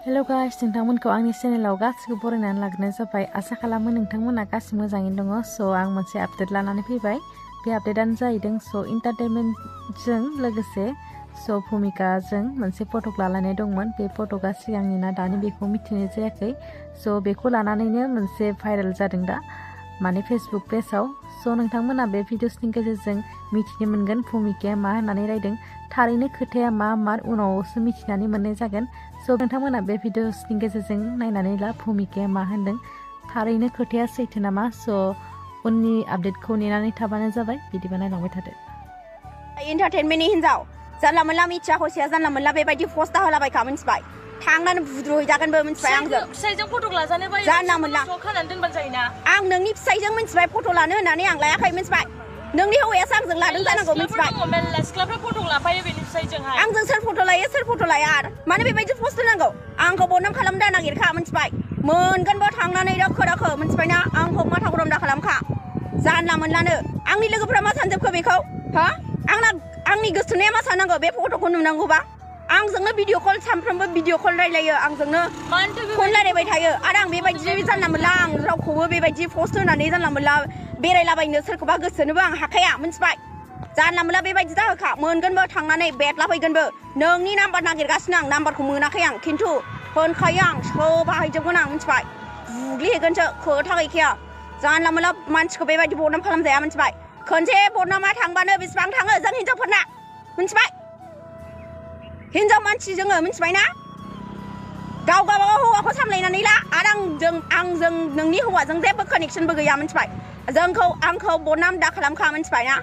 हेल' guys नोंथांमोनखौ आंनि चेनेलाव गासिबो बरायनानै लाग्रोनाय जाबाय आसा खालामो नोंथांमोना गासिबो मोजाङैनो दङ स' आं मोनसे आपडेट लानानै फैबाय बे आपडेटानो जाहैदों स' इन्टारटेनमेन्टजों लोगोसे स' भुमिकाजों मोनसे फटक लालायनाय दंमोन बे फटकआ सिगांनि ना दानि बेखौ मिथिनाय जायाखै स' बेखौ लानानैनो मोनसे भाइरेल जादों दा माने फेसबुक पेजाव स' नोंथांमोना बे भिडिअसनि गेजेरजों मिथिनो मोनगोन भुमिकाया मा होननानै रायदों थारैनो खोथाया मा मार उनावसो मिथिनानै मोननाय जागोन स' नोंथांमोना बे भिडिअसनि गेजेरजों नायनानै ला भुमिकाया मा होनदों थारैनो खोथाया सैथो नामा स' उननि आपडेटखौ नेनानै थाबानो जाबाय बिदिबा नायलांबाय थादो इन्टारटेनमेन्टनि हिनजाव जानला मोनला मिथिया हसिया जानला मोनला बेबायदि पस्टा होलाबायखा मिथिबाय थांनानै बुद्रुहैजागोनबो मिथिबाय आंजों फिसाइजों फट' लाजानो बायो जानला मोनला खानानै दोनबानो जायोना आं नोंनि फिसाइजों मिथिबाय फट' लानो होननानै आं लायाखै मिथिबाय नोंनि हौवायासो आंजों लादों जानांगौ मिथिबाय मेल्ला सिख्लाफ्रा फट' लाफायो बेनि फिसाइजोंहाय आंजों सोर फट' लायो सोर फट' लाया आरो मानो बेबायदि पस्ट होनांगौ आंखौ बदनाम खालामनो नागिरखा मिथिबाय मोनगोनबो थांनानै दोखो दोखो मिथिबायना आंखौ माथा गरम दा खालामखा जानला मोनलानो आंनि लोगोफ्रा मा सानजोबखो बेखौ हा आंनि गोसोनाया मा साननांगौ बे फट'खौ नुनांगौबा आंजोंनो भिडिअ कल सानफ्रोमबो भिडिअ कल रायलायो आंजोंनो फन रायलायबाय थायो आरो आं बेबायदि जानला मोनला आं रावखौबो बेबायदि पस्ट होनानै जानला मोनला बेरायलाबायनो सोरखौबा गोसोनोबो आं हाखाया मिथिबाय जानला मोनला बेबायदि दाहोखा मोनगोनबो थांनानै बेदलाफैगोनबो नोंनि नाम्बार नागिरगासिनो आं नाम्बारखौ मोनाखै आं खिन्थु होनखायो आं सोबाहायजोबगोन आं मिथिबाय बुग्लिहैगोनसो खोथा गैखाया जानला मोनला मानसिखौ बेबायदि बदनाम खालामजाया मिथिबाय खनसे बदनामा थांबानो बेसेबां थाङो जों हिनजावफोरना मिथिबाय हिनजाव मानसि जोङो मिथिबायना गाव गावबागाव हौवाखौ सामलायनानै ला आरो आंजों नोंनि हौवाजों जेबो कानेक्सनबो गैया मिथिबाय आंखौ बदनाम दा खालामखा मिथिबाय ना